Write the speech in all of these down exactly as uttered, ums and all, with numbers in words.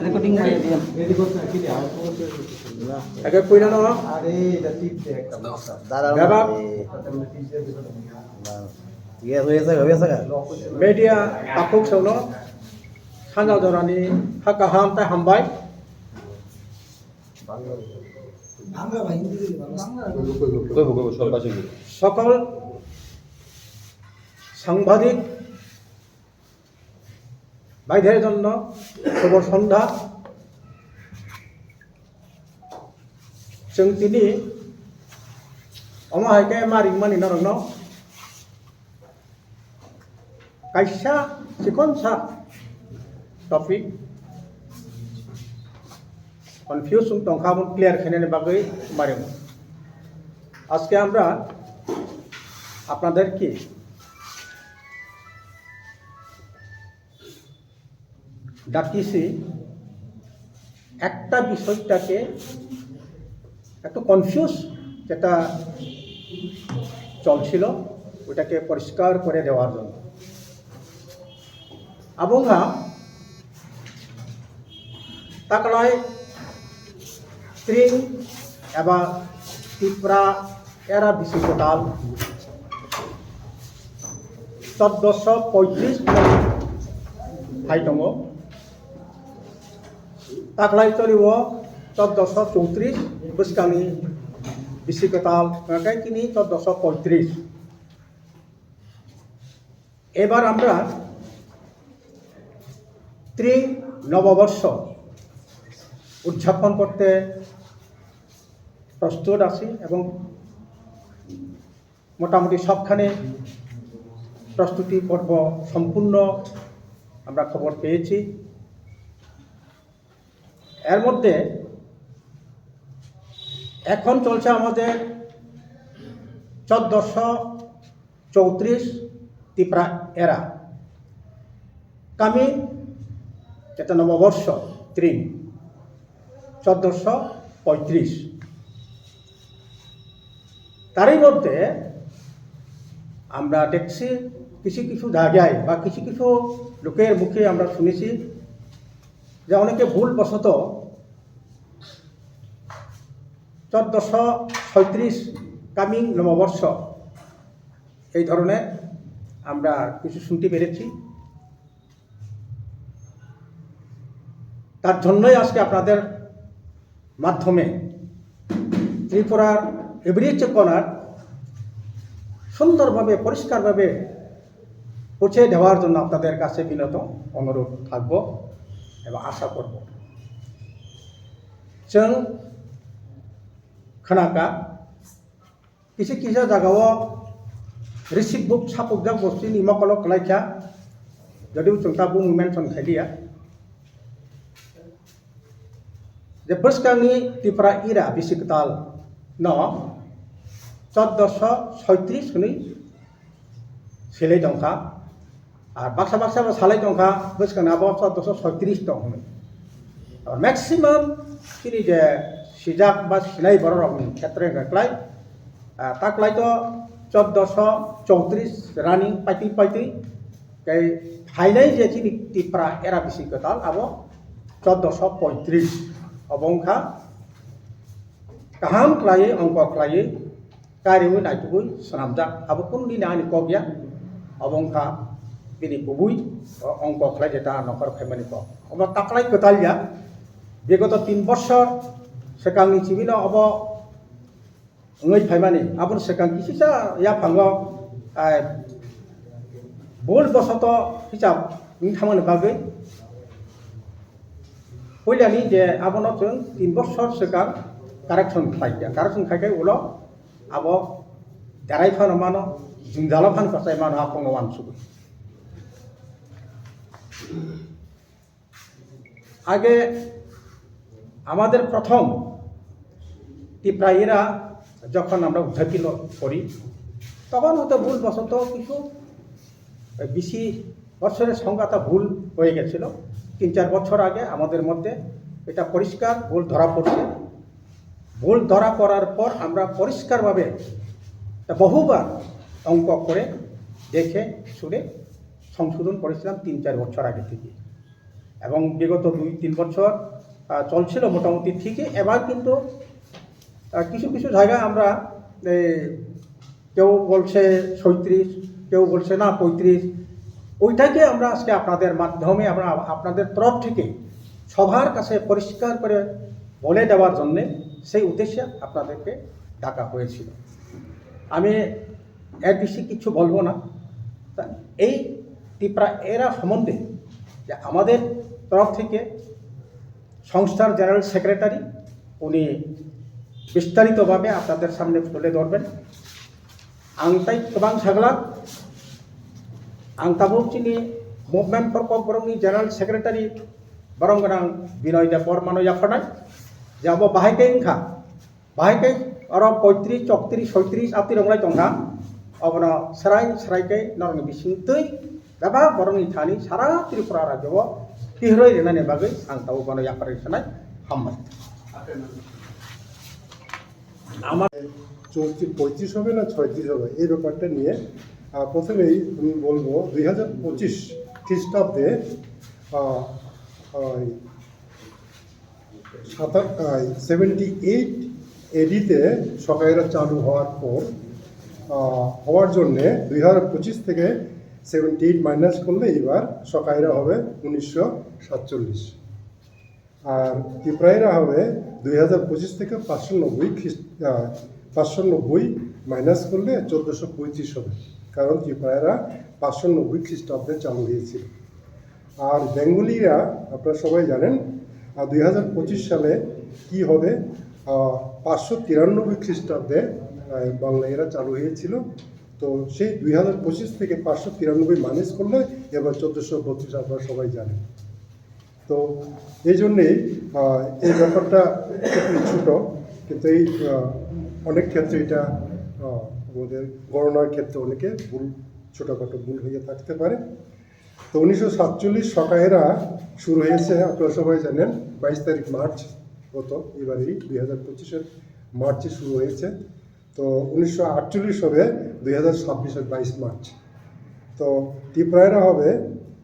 Recording. Age puila no. Bebak. Media takhuk songno sanja jorani ha kaham tei hambai. Sokol sangbadik Baidhai jonno khobor sondha. Chwng tini omo hai khe ma ringmani norokno kaisa chikonsa topic confuse wng tongkha, abo clear khainani bagwi ma ringo. আজকে আমরা আপনাদেরকে ডাকিছি একটা বিষয়টাকে একটু কনফিউজ যেটা চলছিল ওটাকে পরিষ্কার করে দেওয়ার জন্য। Abo wngkha taklai Tring eba Tipra era bisi kwtal choddoso poitris hai tongo. Taklai choli o choddoso chowtris bwskangni bisi kwtal hwnkhe tini choddoso poitris. এবার আমরা ত্রিং নববর্ষ উদযাপন করতে প্রস্তুত আছি এবং মোটামুটি সবখানে প্রস্তুতি পর্ব সম্পূর্ণ আমরা খবর পেয়েছি। এর মধ্যে এখন চলছে আমাদের চোদ্দশো চৌত্রিশ তিপ্রা এরা, কামিং যেটা নববর্ষ ত্রিং চোদ্দশো পঁয়ত্রিশ। তারই মধ্যে আমরা দেখছি কিছু কিছু জায়গায় বা কিছু কিছু লোকের মুখে আমরা শুনেছি যে অনেকে ভুলবশত চোদ্দশো ছয়ত্রিশ কামিং নববর্ষ এই ধরনের আমরা কিছু শুনতে পেরেছি। তার জন্যই আজকে আপনাদের মাধ্যমে ত্রিপুরার এভরি কর্নার সুন্দরভাবে, পরিষ্কারভাবে পৌঁছে দেওয়ার জন্য আপনাদের কাছে বিনীত অনুরোধ থাকবো এবং আশা করব। Chwng khnaka, kisa kisa jagao receipt book sapukjak bo chini mokolo kwlaikha, jodibo chwng tabuk mention khailiya. Je bwskangni Tipra era bisi kwtal no choddoso soitris hwnwi selai tongkha. Ar baksa baksa bo salai tongkha, bwskang abo choddoso soitris tong hwnwi. Ar maximum chini je sijak ba sinai borok rokni khetre hwnkha klai, ah, taklai to choddoso chowtris running paitwi paitwi, tei phainai je chini Tipra era bisi kwtal abo choddoso poitris. Obo wngkha kaham khlaiwi, ongko khlaiwi, kariwi naitugwi swnamjak. Abo kunu nini ani kok ya, abo wngkha bini kubui ongko khlai je ta nokhor phaimani kok. Obo taklai kwtal ya, bigoto tin bosor swkangni chibino obo wngwi phaimani, aboni swkang kisisa yaphango, ai, bul bosoto hisab wng thangmani bagwi puilani je abono chwng tin bosor swkang correction khlai ya, correction khai khai ulo abo derai phano mano, jwngjalo phano kwchai mano, a kongo uansugwi. আগে আমাদের প্রথম তিপ্রা এরা যখন আমরা উদযাপিত করি, তখন হয়তো ভুলবশত কিছু বেশি বছরের সংখ্যাটা ভুল হয়ে গেছিল। তিন চার বছর আগে আমাদের মধ্যে এটা পরিষ্কার ভুল ধরা পড়ছে। ভুল ধরা পড়ার পর আমরা পরিষ্কারভাবে এটা বহুবার অঙ্ক করে, দেখে, শুনে সংশোধন করেছিলাম তিন চার বছর আগে থেকে। এবং বিগত দুই তিন বছর আহ, চলছিল মোটামুটি ঠিকই। এবার কিন্তু আহ, কিছু কিছু জায়গায় আমরা এই কেউ বলছে ছয়ত্রিশ, কেউ বলছে না পঁয়ত্রিশ। ওইটাকে আমরা আজকে আপনাদের মাধ্যমে, আমরা আপনাদের তরফ থেকে সবার কাছে পরিষ্কার করে বলে দেওয়ার জন্যে, সেই উদ্দেশ্যে আপনাদেরকে ডাকা হয়েছিল। আমি এর বেশি কিছু বলবো না। তা এই ত্রিপুরা এরা সম্বন্ধে যে আমাদের তরফ থেকে সংস্থার জেনারেল সেক্রেটারি, উনি বিস্তারিতভাবে আপনাদের সামনে তুলে ধরবেন। Ang tai kwbang saglak, ang tabuk chini Movement for Kokborokni General Secretary borong gwnang Binoy Debbarmano yapharnai, je abo bahai khe wngkha, bahai khe oro poitris, choktiris, soitris, atwi ronglai tongkha, obono srai srai khe norokni bisingtwi bebak borokni thani sara Tripura rajyo o tihirwi rwnani bagwi ang tabuk bono yapharwi sanai, hambai. আমার চৌত্রিশ, পঁয়ত্রিশ হবে না ছয়ত্রিশ হবে, এই ব্যাপারটা নিয়ে আহ, প্রথমেই আমি বলবো দুই হাজার পঁচিশ খ্রিস্টাব্দে আহ, আহ, সাতাশ, আহ, সেভেন্টি এইট এডিতে সকাইরা চালু হওয়ার পর আহ, হওয়ার জন্যে দুই হাজার পঁচিশ থেকে সেভেন্টি এইট মাইনাস করলে এবার সকাইরা হবে উনিশশো সাতচল্লিশ। আর ত্রিপুরাইরা হবে দুই হাজার পঁচিশ থেকে পাঁচশো নব্বই খ্রিস্ট আহ, পাঁচশো নব্বই মাইনাস করলে চোদ্দোশো পঁয়ত্রিশ হবে, কারণ ত্রিপুরাইরা পাঁচশো নব্বই খ্রিস্টাব্দে চালু হয়েছিল। আর বেঙ্গলিরা আপনারা সবাই জানেন, দুই হাজার পঁচিশ সালে কি হবে, আহ, পাঁচশো তিরানব্বই খ্রিস্টাব্দে আহ, বাংলাইরা চালু হয়েছিল। তো সেই দুই হাজার পঁচিশ থেকে পাঁচশো তিরানব্বই মাইনাস করলে এবার চোদ্দোশো বত্রিশ, আপনারা সবাই জানেন। তো এই জন্যেই আহ, এই ব্যাপারটা একটু ছোট, কিন্তু এই আহ, অনেক ক্ষেত্রে এটা আহ, আমাদের গণনার ক্ষেত্রে অনেকে ভুল, ছোটোখাটো ভুল হয়ে থাকতে পারে। তো উনিশশো সাতচল্লিশ সকাইরা শুরু হয়েছে, আপনারা সবাই জানেন, বাইশ তারিখ মার্চ গত এবারেই দুই হাজার পঁচিশের মার্চে শুরু হয়েছে। তো উনিশশো আটচল্লিশ হবে দুই হাজার ছাব্বিশের বাইশ মার্চ। তো ত্রিপুরাইরা হবে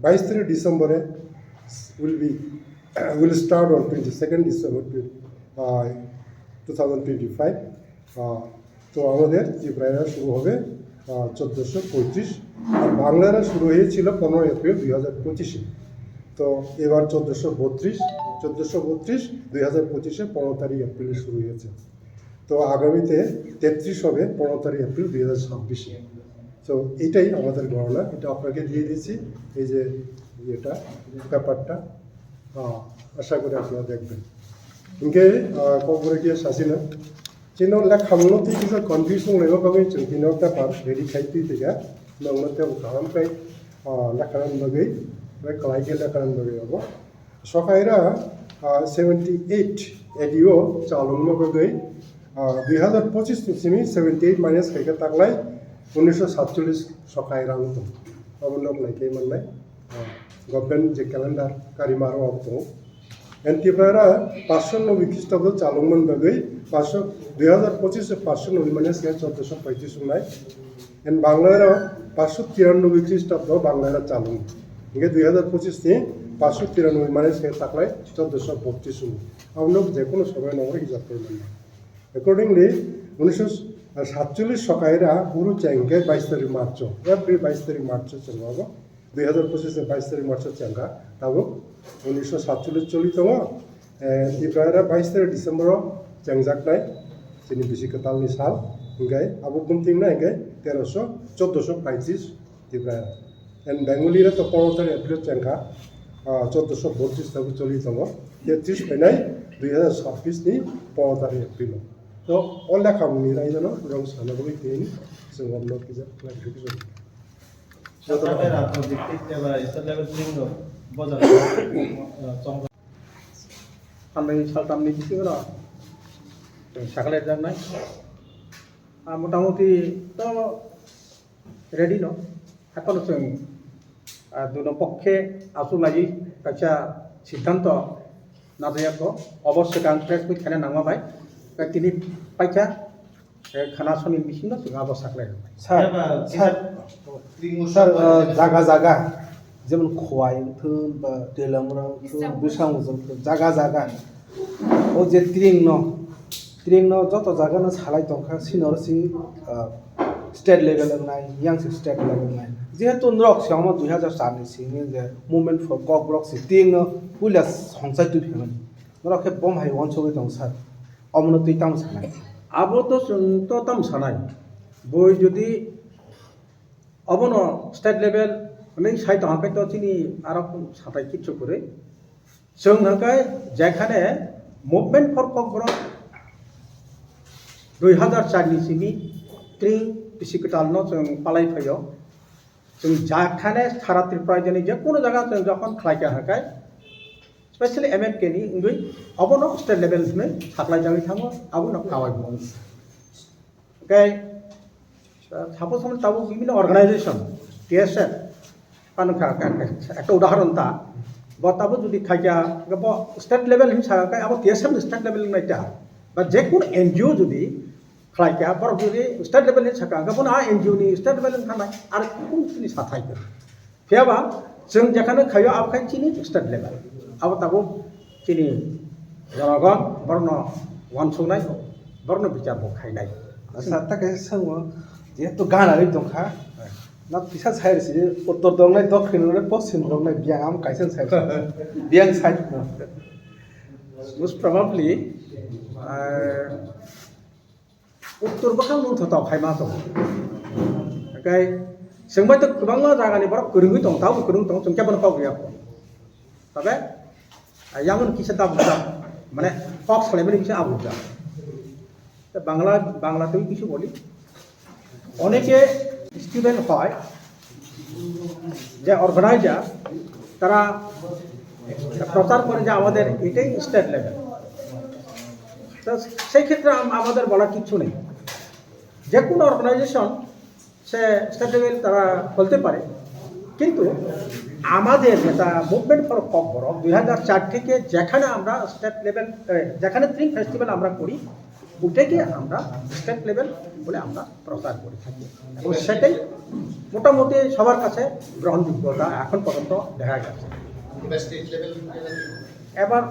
বাইশ তারিখ ডিসেম্বরে, will be will start on twenty second December two thousand twenty five। তো আমাদের ত্রিপুরাইরা শুরু হবে চোদ্দোশো পঁয়ত্রিশ, আর বাংলারা শুরু হয়েছিল পনেরোই এপ্রিল দুই হাজার পঁচিশে। তো এবার চোদ্দোশো বত্রিশ, চোদ্দোশো বত্রিশ দুই হাজার পঁচিশে পনেরো তারিখ এপ্রিলে শুরু হয়েছে। তো আগামীতে তেত্রিশ হবে পনেরো তারিখ এপ্রিল দুই হাজার ছাব্বিশে। তো এটাই আমাদের গণনা, এটা আপনাকে দিয়ে দিচ্ছি, এই যে ইয়েটা, পেপারটা। আহ, আশা করি আপনারা দেখবেন। Hingke, ah, kokborok khe sasi na. Chino lekhamungno twi kisa confuse wng laima bagwi chwng tino paper ready khai twi twiga. Nongno tei kaham khe, ah, lekha rwna bagwi, bai kwlai khe lekha rwna bagwi abo. Sokaira, ah, seventy eight A D o chalungma bagwi, ah, dui hazar pochis ni simi seventy eight minus khaikhe taklai unisho satchollis sokaira wngtong. Abo nok nai khe mannai. Government je calendar karimaro abo tongo. En Tiprara paanch sho noboi Khristobdo chalungmani bagwi paanch sho, dui hazar pochis o paanch sho noboi mane siya chauddosho poitrish wngnai. En Banglairok paanch sho tiranoboi Khristobdo Banglairok chalung. Hingke dui hazar pochis ni paanch sho tiranoboi mane siya taklai chauddosho botris wngo. Abono je kono sobai nongor hijab khe mannai. Accordingly, unisho satchollis sokaira uru chengke bais tarik March o, every bais tarik March o chengma bo. Dui hazar pochis ni bais tarik March o chengkha, tabuk unisho satchollis choli tongo. Eh, Tiprara bais tarik December o chengjaknai, chini bisi kwtalni sal, hingke abo bumtingna hingke terosho, chauddosho poitrish Tiprara. And Bengali re to pondro tarik April chengkha, ah, chauddosho botris tabuk choli tongo, tetris phainai dui hazar sabbish ni pondro tarik April o. To o lekha mungni raida no rong sana bagwi tini chwng omno kisa clarification. Joto State level, district level, state level twibo bojar, uh, chong. Salnwi saltamni bisingo no chwng sakhlaijaknai. Ah, motamuti to ready no. Hakhe no chwng, ah, duno pokhe achuk laiwi kaisa siddhanto najayakgo. Obo swkang press meet khaina nangma bai. Tei tini paikha. Eh, khana soni bisingo chwng abo saklai rwnai. Sir, Eba, sir, eba, sir, uh, jaga jaga, Jemon Khowai wngthun ba Telamra wngthun, Bisang Ujung wngthun, jaga jaga. O je tring no, tring no joto jaga no salai tongkha, sini oro si, ah, state level wngnai, yang si state level wngnai. Jehetu norok si omo dui hazar char ni simi je Movement for Kokborok si tring no puila songchai twi phaimani. Norok khe bom hai uansugwi tong sir. Omono twi tamo sanai? Abo to chwng to tamo sanai. Boi jodi obono state level hwnwi sai tong khe to chini aro satai kichu kwrwi. Chwng hwnkhe jekhane Movement for Kokborok dui hazar char ni simi tring physical no chwng palai phaio. Chwng jekhane sara Tripura jani je kono jaga chwng jokhon khlai kha hwnkhe, specially M F K ni wngwi obono state level hwnwi saklai jagwi thango, abono kawai bo wng. Hwnkhe, uh, suppose hwn tabuk bibhinno organization, T S F, ano kha, kha, kha, ekta udahoron ta, bo tabuk jodi khaikha, bo state level hin sa kha, abo T S F ni state level wngnai ta, ba je kono N G O jodi khlaikha, borok jodi state level hin sakha, hwnkhe bono a N G O ni state level hin thangnai, ar kunu chini sathai khe. Phiya ba chwng jekhano khaio abo khai chini state level. Abo tabuk chini jonogon borokno uansuknai, borokno bichar bo khainai. Asa ta kaisa swngo, jehetu gana ri tongkha, na kisa sai risi, uttor dongnai, dokhin dongnai, poschim dongnai, biyang am kaisa sai risi. Biyang sai no. Most probably, uh, Uttor bwkhak mung thotok hai ma tongo. Hwnkhe chwng bai to kwbangma jagani borok kwrwngwi tongo, tabuk kwrwng tongo, chwng khe bono kok rwya kho. Tabe, ah, yamon kisa tabuk jam, mane kok salaimani kisa abuk jam. Te Bangla, Bangla twi kisa boli. অনেকে স্টুডেন্ট হয়, যে অর্গানাইজার, তারা প্রচার করে যে আমাদের এটাই state level. তো সেই ক্ষেত্রে আম-, আমাদের বলার কিচ্ছু নেই। যে কোনো অর্গানাইজেশন সে স্টেট লেভেল তারা খুলতে পারে, কিন্তু আমাদের যেটা মুভমেন্ট ফর ককবরক দুই হাজার চার থেকে যেখানে আমরা স্টেট লেভেল, এ, যেখানে ট্রিং ফেস্টিভ্যাল আমরা করি, ওটাকে আমরা স্টেট লেভেল বলে আমরা প্রচার করে থাকি এবং সেটাই মোটামুটি সবার কাছে গ্রহণযোগ্যতা এখন পর্যন্ত দেখা গেছে। এবার স্টেট লেভেল এবার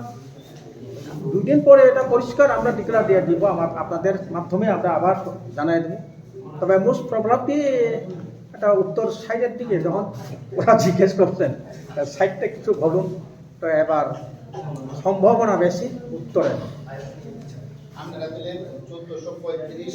দুদিন পরে এটা পরিষ্কার আমরা ডিক্লেয়ার দিয়ে দিব, আমার আপনাদের মাধ্যমে আমরা আবার জানাই দেবো। তবে মোস্ট প্রবলেমটি এটা উত্তর সাইডের দিকে যখন ওরা জিজ্ঞেস করছেন, সাইডটা কিছু বলুন, তো এবার সম্ভাবনা বেশি উত্তরের। আমরা পেলেন চোদ্দশো পঁয়ত্রিশ।